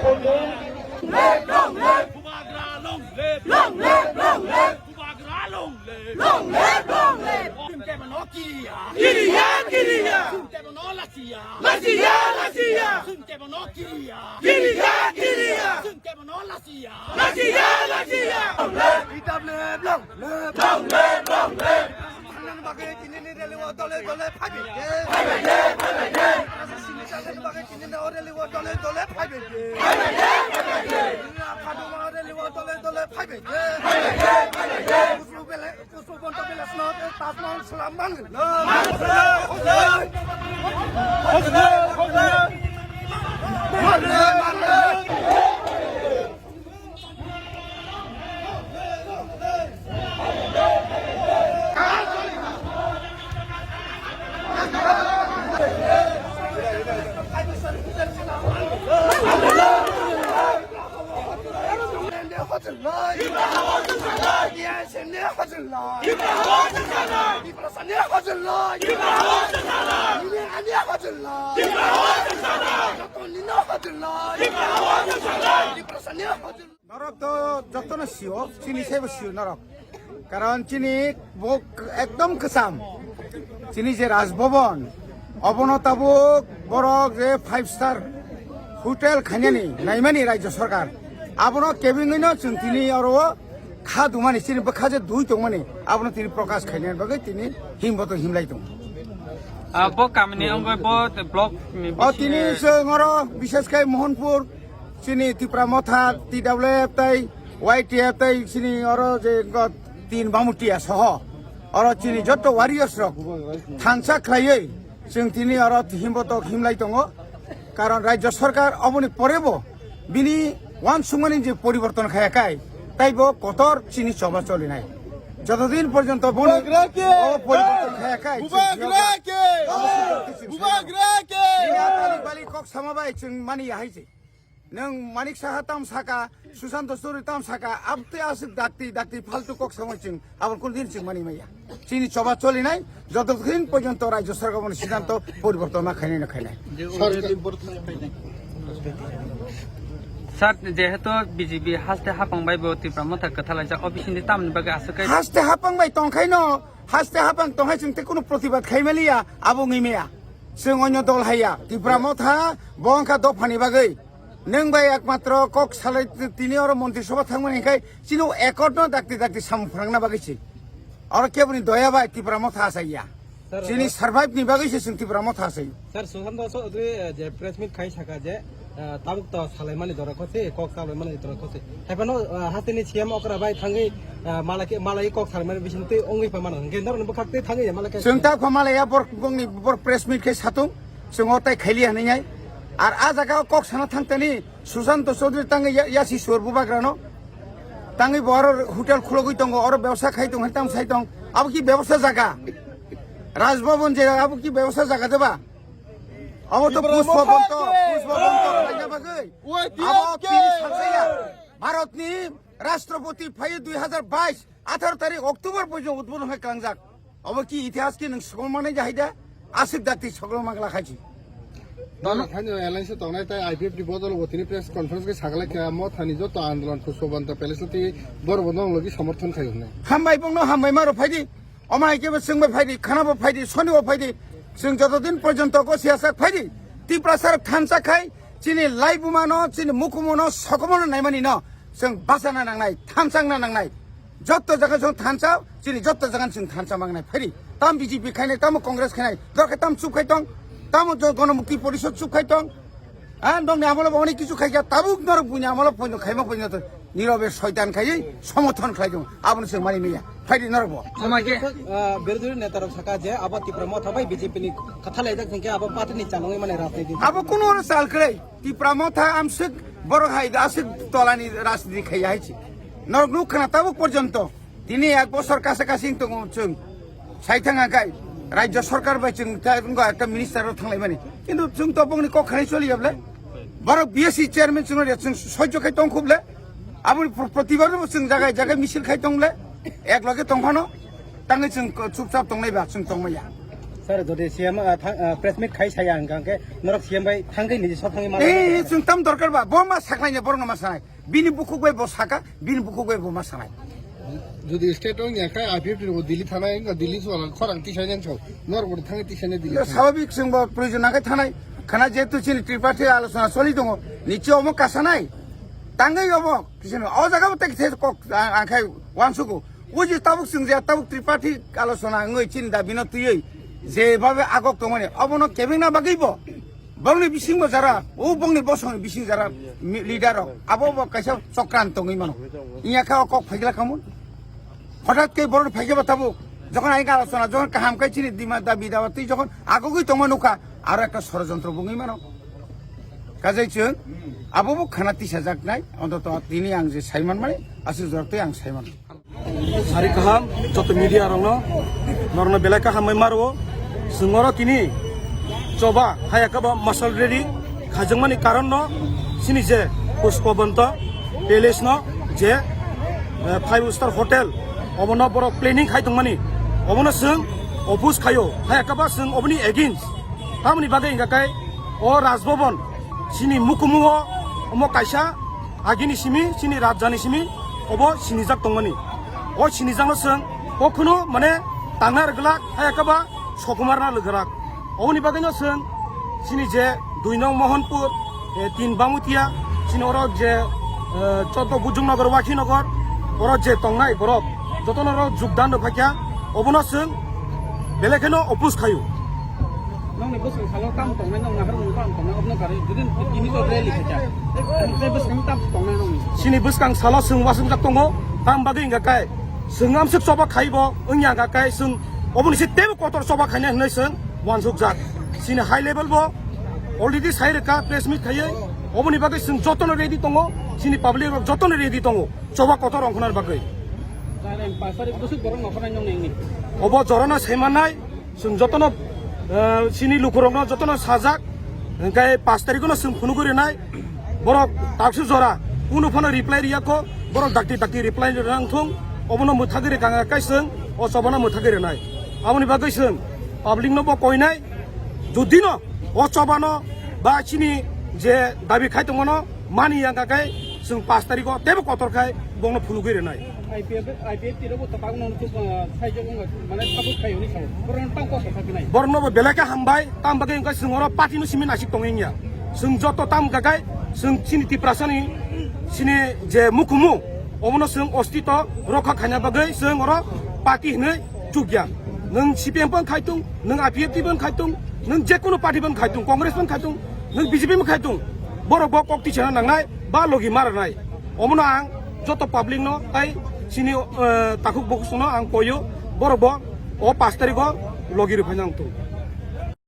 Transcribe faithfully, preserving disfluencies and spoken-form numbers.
Long live, long live! Bubagra long live! Long live, long live! Bubagra long live! Long live, long live! Sum kebo no kiriya! Kiriya, kiriya! Sum kebo no lasiya! Lasiya, lasiya! Sum kebo no kiriya! Kiriya, kiriya! Sum kebo no lasiya! Lasiya, lasiya! Long live! P W F long live! Long live, long live! Thangnani bagwi tinini rally o dole dole phaibaikhe. Phaibaikhe, phaibaikhe. Sini thangnani bagwi tinini o rally o dole dole phaibaikhe. Phaibaikhe, phaibaikhe. Tinini Aphaduma rally o dole dole phaibaikhe. Phaibaikhe, phaibaikhe. Kusubele, Kusubonto Palace no Taj Mahal salam mangla. Norok to jotono sio, chini sebo sio norok. Karon chini bo ekdom kwcham. Chini je Raj Bhavan, obono tabuk borok je five star hotel khainani naimani Rajya Sarkar. Abono kebengwino chwng tini oro kha dumani, chini bwkha je dui tongmani, abono tini prokash khainani bagwi tini himboto himlai tongo. Ah, bo kamini wngwi bo block ni O bisingo tini chwng oro bishesh khai Mohanpur, chini Tipra Motha, T W F tei Y T F tei chini oro je go tin Bamutia soho oro chini joto warriors rok thansa khlaiwi chwng tini oro himbotok himlai tongo. Karon Rajya Sarkar oboni porebo bini uansukmani je poriborton khaya khai, tei bo kotor chini choba cholinai. Jotodin porjonto boni Bubagra ke! O poriborton khaya khai, Bubagra ke! Bubagra ke! Bini atani bali kok sama bai chwng mani ya hai se. Nwng Manik Saha tam saka, Susanto Chowdhury tam saka, abte aswk dakti dakti faltu kok sama chwng, aboni kunu din chwng mani maya. Chini choba cholinai, joto din porjonto Rajya Sarkar boni siddhanto poriborton ma khainai na khainai. Sir, jehetu B J P haste hapang bai bo Tipra Motha kwthalaijak, o bisingni tamni bagwi aswk khe Haste hapang bai tongkhaino, haste hapang tongkhai chwng tei kunu protibad khaimaliya, abo wngwi maya. Chwng onyo dol haiya, Tipra Motha bo wngkha dophani bagwi. Nwng bai ekmatro kok salai tini oro Montri Sabha thangmani hinkhe chini accord no dakti dakti samung phrangna bagwi se. Oro keboni doya bai Tipra Motha asaiya. Sir, Chini oro survive ni bagwi se chwng Tipra Motha asai. Sir, Sushanta Chaudhary, eh, je press meet khai saka je, eh, tabuk to salaimani dora khose, kok salaimani dora khose. Haiphano, eh, hasteni C M okra bai thangwi, eh, malaki, malai kok salaimani bising twi ongwi pha mano. Hinkhe norokni bwkhak twi thangwi malai khe Chwng ta pha malai ya bor bongni bor press meet khe satung. Chwng o tai khaili hinwi nai. Ar a jaga o kok sana thang tani Sushanta Chaudhary tangwi ya, yasi sur bubagrano. Tangwi bo oro hotel khulogwi tongo, oro bebsa khai tong, tam sai tong. Abo ki bebsa jaga? Raj Bhavan je abo ki bebsa jaga de ba? Abo to Tipra Pushpa Motha Bonto, ke! Pushpa Bonto khaina bagwi. Oi, Abo T F K! Tini salsaya. Bharatni Rashtrapati phaiyo dui hazar bais, atharo tarik October poijo udbodhon hai klangjak. Obo ki itihas ki nwng sokol manai jahai da? Aswk dakti sokol mangla khachi. Dano khaino alliance tongnai tai I P F T ni bodol o tini press conference khe sagalai kha Mothani joto andolon Pushpabanta Palace twi borok bo nong logi somorthon khai hwnwi. Hambai bongno hambai maro phaidi. Omo hai khe bo chwng bai phaidi, khana bo phaidi, soni bo phaidi. Chwng joto din porjonto ko siyasa phaidi. Tiprasa rok thansa khai chini laibuma no, chini mukumu no, sokomo no naimani no chwng bachana nangnai, thansa wngna nangnai. Jotto jaga chwng thansa, chini jotto jaga chwng thansa mangnai phari. Tam B J P khainai, tamo Congress khainai, dorkhe tam chup khai tong, tamo jo-, Gonomukti Porishod chup khai tong. Ha, nokni amolo bo onek kichu khai kha, tabuk norok buini amolo poino khaima poino to nirobe soitan khaiwi somorthon khlai tong. Abono chwng mani maya. Phaidi norok bo. Sama khe, ah, birodhi netarok saka je abo Tipra Motha bai B J P ni kwtha laijak hinkhe abo party ni chalungwi mani rajniti. Abo kuno oro chal kwrwi. Tipra Motha amswk borok hai aswk tolani rajniti khaiya hai se. Norok nuk khna tabuk porjonto. Tini ek bosor kasa kasing tongo chwng. Sai thang khe Rajya Sarkar bai chwng ta wngkha ekta minister rok thanglaimani. Kintu chwng to bongni kok khanai choli ya ble. Borok B S C chairman chwng ya chwng soijo khai tong khuble. Aboni pro-, protibar bo chwng jagai jagai misil khai tong le. Ek loge tong phano. Tangwi chwng ko-, chupchap tongnai ba chwng tongmaya. Sir, jodi C M, ah, thang, ah, press meet khai saya hwnkha hwnkhe norok C M bai thangwi niji sok thangwi mano. Eh, chwng tam dorkar ba, bo ma saklaina borokno ma sanai. Bini bukhuk bai bo saka, bini bukhuk bai bo ma sanai. Jodi state wng ya khe I P F T rok Delhi thanai, wngkha Delhi swkang khorang tisainai wngkha, norok bo thangwi tisainai Delhi thanai. Swababik chwng bo proyojon nangkhe thanai. Khana jehetu chini tripartite alochona choli tongo, niche omo kasanai. Tangwi omo, kisano, o jaga bo tei kisa kok, ang, ang khai uansugo. O je tabuk chwng je tabuk tripartite alochona wngwi chini dabi no twiwi je babe agok tongmani, obono kebengna bagwi bo bongni bisingo jara, o bongni bosongni bising jara mi-, leader rok, abo bo kaisa chokran tongwi mano. Iya kha o kok phaigla khamun. Hothat khe borok phaigya ba tabuk. Jokhon ai alochona, jokhon kaham khai chini dima dabi dawa twi jokhon agogwi tongma nukha, aro ekta sorojontro bungwi mano. Kajai chwng abo bo khana tisajaknai, ontoto tini ang je saiman mani, aswk jorok tei ang saiman. Sari kaham, joto media rokno, norokno belai kaham bai maro. Chwng oro tini choba haya khe bo masal ready khaijakmani karon no, chini je Pushpabanta Palace no je, eh, five star hotel, obono borok planning khai tongmani, obono chwng oppose khaio, haya khe bo chwng oboni against. Tamoni bagwi hingkha khe o Raj Bhavan chini mukumu o omo kaisa agini simi, chini rajani simi obo sinijak tongmani. O sinijakno chwng kokhuno mane tangna rwglak, haya khe ba sokumarna rwglak. Oboni bagwino chwng chini je dui nong Mohanpur, eh, tin Bamutia, chini oro je, eh, choddo Bujungnagar, Wakhinagar, oro je tongnai borok jotono oro jogdan rw phaikha, obono chwng belai kheno oppose khaio. Nokni bwswng salo tamo tongnai, nok naharmung tamo tongnai, obono karwi jodi tini to rally khaikha, tei bwskango tamo tongnai nokni? Chini bwskang salo chwng uansukjak tongo, tam bagwi hingkha khe chwng amswk choba khaibo wngya hingkha khe chwng oboni se teibo kotor choba khainai hwnwi chwng uansukjak. Chini high level bo already sai rwkha press meet khaiwi, oboni bagwi chwng jotono ready tongo, chini public rok jotono ready tongo choba kotor ongkhorna bagwi. Jaren pas tarik bwswk borok nokharnai nokni wngni? Obo jorano saimanai, chwng jotono, eh, chini lukurokno jotono sajak, hingkhe pas tarikno chwng phunugwi rwnai, borok taksu jora kunu phano reply riyakho, borok dakti dakti reply rwna wngthung, obono mwthagwi rwkha hingkhe chwng o chobano mwthagwi rwnai. Aboni bagwi chwng publicno bo koinai, judino o chobano ba chini je dabi khai tongmano, mani yang kha khe chwng pas tarikh o teibo kotor khai bongno phunugwi rwnai. I P F, I P F T rok bo tabuk no tuk, ah, sai jok wng mane support khai hwnwi sao. Borok no tang kok kha khe nai. Borok no bo belai khe hambai, tam bagwi wngkha chwng oro party no simi nasik tong wngya. Chwng joto tam kha khe chwng chini Tiprasa ni chini je mukumu omono chwng ostito rokha khaina bagwi chwng oro party hwnwi chukya. Nwng C P M phan khai tung, nwng I P F T phan khai tung, nwng je kono party phan khai tung, Congress phan khai tung, nwng B J P phan khai tung, borok bo kok tisana nangnai ba logi ma rwnai. Omono ang joto public no tai chini, eh, takhuk bukhuk no ang koyo, borok bo o pas tarikh o logi rwphai nang tung.